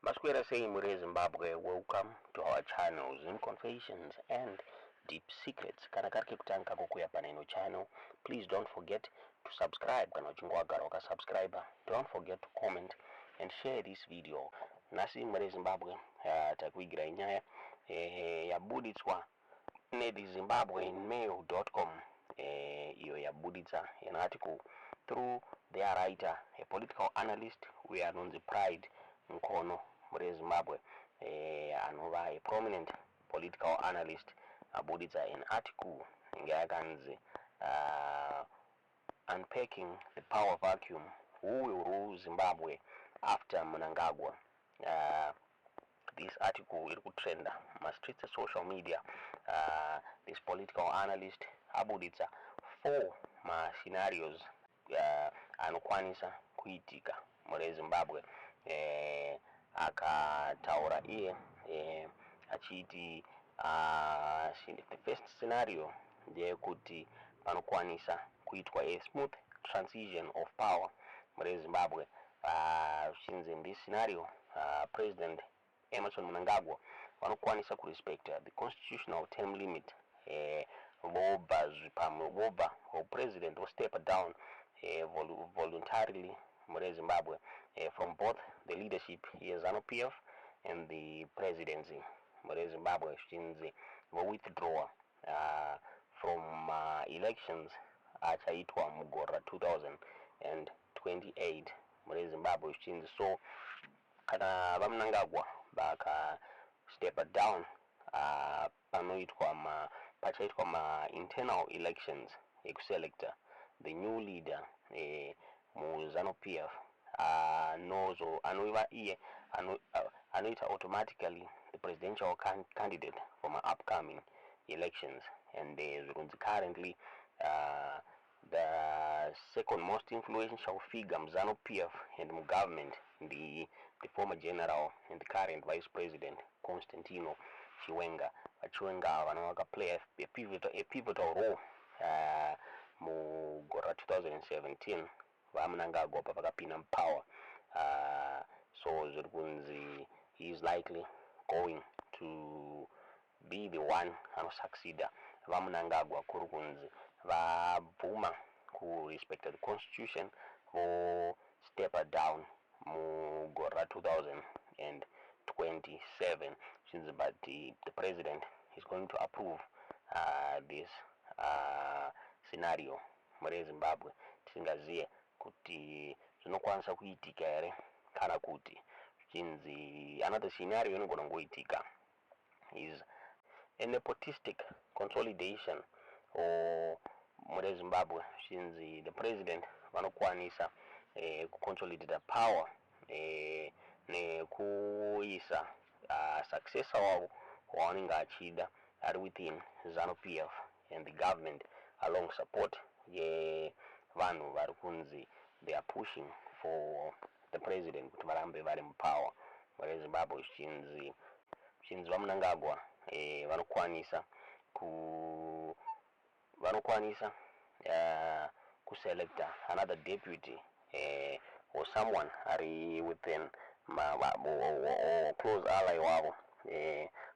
Maswera sei muri Zimbabwe? Welcome to our channel, Zim Confessions and Deep Secrets. Kana kari kekutanga kukuya pane ino channel, please don't forget to subscribe. Kana uchinge wagara wakasubscribe, don't forget to comment and share this video. Nhasi muri Zimbabwe, takuigirai nyaya yabuditswa nethe zimbabweanmail.com, iyo yabuditsa an article through their writer, a political analyst uyo anonzi Pride Mkono. Muri Zimbabwe, anova a prominent political analyst, abuditsa an article inge yakanzi "Unpacking the Power Vacuum: Who Will Rule Zimbabwe After Mnangagwa?" This article iri kutrenda mastreets esocial media. This political analyst abuditsa four mascenarios anokwanisa kuitika muri Zimbabwe. Akataura iye achiti the first scenario ndeyekuti panokwanisa kuitwa a smooth transition of power muri Zimbabwe. Zvichinzi in this scenario, President Emmerson Mnangagwa vanokwanisa kurespecta the constitutional term limit, vobva pamwe vobva president step down voluntarily muri Zimbabwe, from both the leadership yeZANU PF and the presidency muri Zimbabwe. Zvichinzi vowithdraw from elections achaitwa mugore ra2028 muri Zimbabwe. Zvichinzi so kana vaMnangagwa vaka step down, panoitwa ma pachaitwa ma-internal elections ekuselecta the new leader muZANU PF, anozo anova iye anoita automatically the presidential candidate for ma-upcoming elections. And zvirunzi currently, the second most influential figure muZANU PF and mugovernment, the former general and the current vice president, Constantino Chiwenga. VaChiwenga vanova vakaplay a pivotal role mugore ra2017 vaMnangagwa pavakapinda mupower. So zviri kunzi he is likely going to be the one anosucceeda vaMnangagwa, kuri kunzi vabvuma kurespecta the constitution, vostepa down mugore ra2027. Zvinzi but the president is going to approve this scenario muri Zimbabwe. Tisingaziye kuti zvinokwanisa kuitika here kana kuti zvichinzi another scenario inogona kungoitika is a nepotistic consolidation or muri Zimbabwe. Zvichinzi the president vanokwanisa kuconsolidata power nekuisa successor wavo wavanenge achida ari within ZANU PF and the government, along support yevanhu vari kunzi they are pushing for the president kuti varambe vari mupower muri Zimbabwe. Zvichinzi vaMnangagwa vanokwanisa kuselecta another deputy or someone ari within or close ally wavo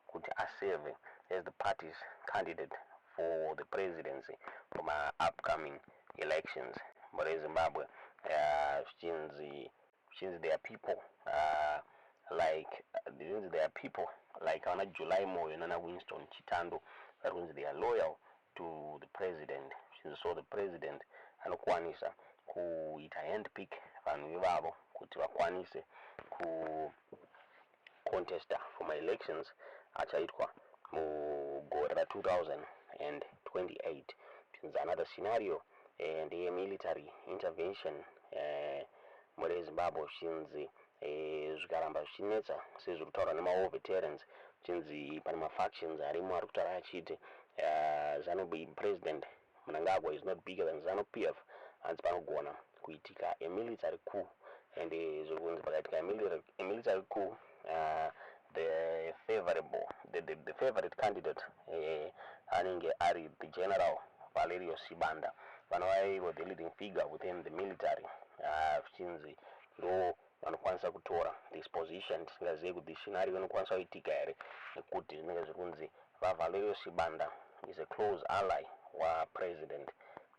kuti aserve as the party's candidate for the presidency for ma upcoming elections muri Zimbabwe. Zvichinzi there are people like zvinzi there are people like vana July Moyo nana Winston Chitando vari kunzi they are loyal to the president. Zvinzi so the president anokwanisa kuita handpick vanhu ivavo kuti vakwanise kucontesta for maelections achaitwa mugore ra2028. Zvinzi another scenario ndeye-military intervention muri Zimbabwe. Zvichinzi zvikaramba zvichinetsa sezviri kutaurwa nemawar veterans, zvichinzi pane mafactions arimo ari kutaura achiti ZANU President Mnangagwa is not bigger than ZANU PF, hanzi panogona kuitika a military coup. And zviri kunzi pakaitika a military coup, the favorable the favorite candidate anenge ari the General Valerio Sibanda, vanova ivo the leading figure within the military. Zvichinzi ndo Vanokwanisa kutora this position. Tisingazivi kuti this scenario inokwanisa kuitika here, nekuti zvinenge zviri kunzi vaValerio Sibanda is a close ally waPresident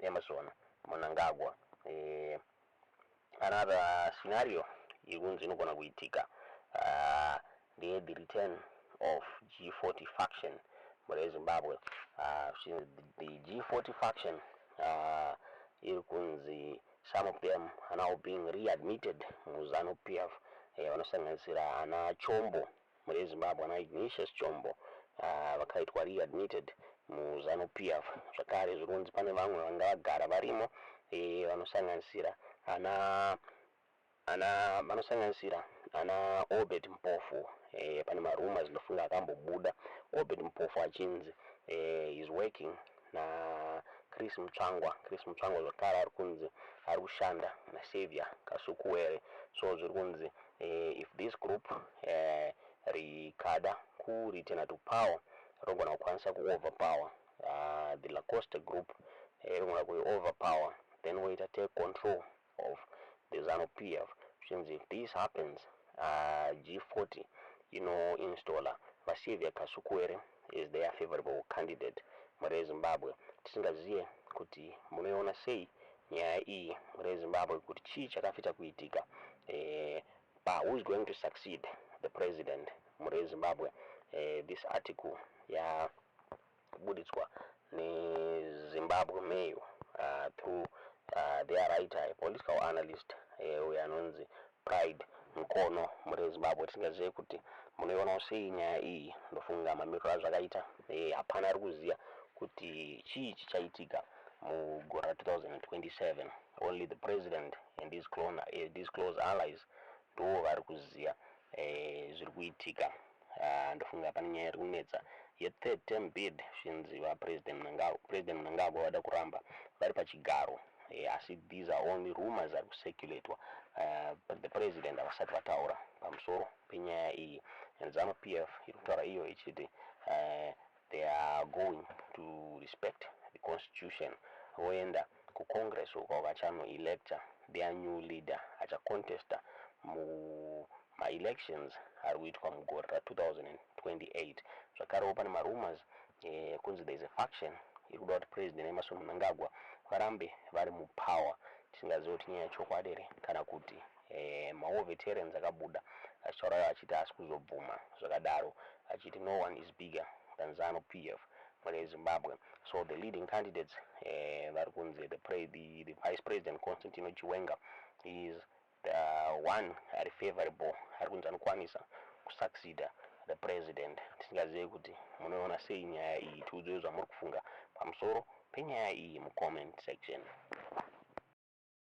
Emmerson Mnangagwa. Another scenario iri kunzi inogona kuitika ndeye the return of G40 faction mune Zimbabwe. The G40 faction iri kunzi some of them are now being readmitted muZANU PF, vanosanganisira ana Chombo mune Zimbabwe, ana Ignatius Chombo, vakaitwa readmitted muZANU PF. Zvakare zviri kunzi pane vamwe vanga vagara varimo, vanosanganisira ana Obert Mpofu. Pane marumours, ndofunga akambobuda Obert Mpofu achinzi is working na Chris Mutsvangwa. Chris Mutsvangwa zvakare ari kunzi ari kushanda naSaviour Kasukuwere. So zviri kunzi if this group rikada kureturna to power, rinogona kukwanisa kuoverpower the Lacoste group, rinogona kuoverpower, then voita take control of the ZANU PF. Zvichinzi if this happens, G40 inoinstalla vaSaviour Kasukuwere is their favorable candidate mure Zimbabwe. Tisingazive kuti munoiona sei nyaya iyi mure Zimbabwe, kuti chii chakafita kuitika pa who is going to succeed the president mure Zimbabwe. This article yabuditswa neZimbabwe Mail through their writer, a political analyst, uyo anonzi Pride Mukono mure Zimbabwe. Tisingazive kuti munoionawo sei nyaya iyi. Ndofunga mamiriro azvakaita, hapana ari kuziva kuti chii chichaitika mugore ra2027. Only the president and his close allies ndo vari kuziva zviri kuitika. Ndofunga pane nyaya iri kunetsa yethird term bid, zvinzi vaPresident Mnangagwa vada kuramba vari pachigaro, asi these are only rumors ari kucirculatwa, but the president havasati vataura pamusoro penyaya iyi. And ZANU PF iri kutaura iyo ichiti they are going to respect the constitution, voenda kucongress uko vachanoelecta their new leader achacontesta mumaelections ari kuitwa mugore ra2028. Zvakarewo pane marumors kunzi there is a faction iri kuda kuti President Emmerson Mnangagwa varambe vari mupower. Tisingazivi kuti nyaya yechokwadi here kana kuti mawar veterans akabuda achitaura achiti haasi kuzobvuma zvakadaro, achiti no one is bigger than ZANU PF mune Zimbabwe. So the leading candidates vari kunzi the Vice President Constantino Chiwenga is the one ari favorable, ari kunzi anokwanisa kusucceeda the president. Tisingazivi kuti munoona sei nyaya iyi. Tiudzei zvamuri kufunga pamusoro penyaya iyi mucomment section.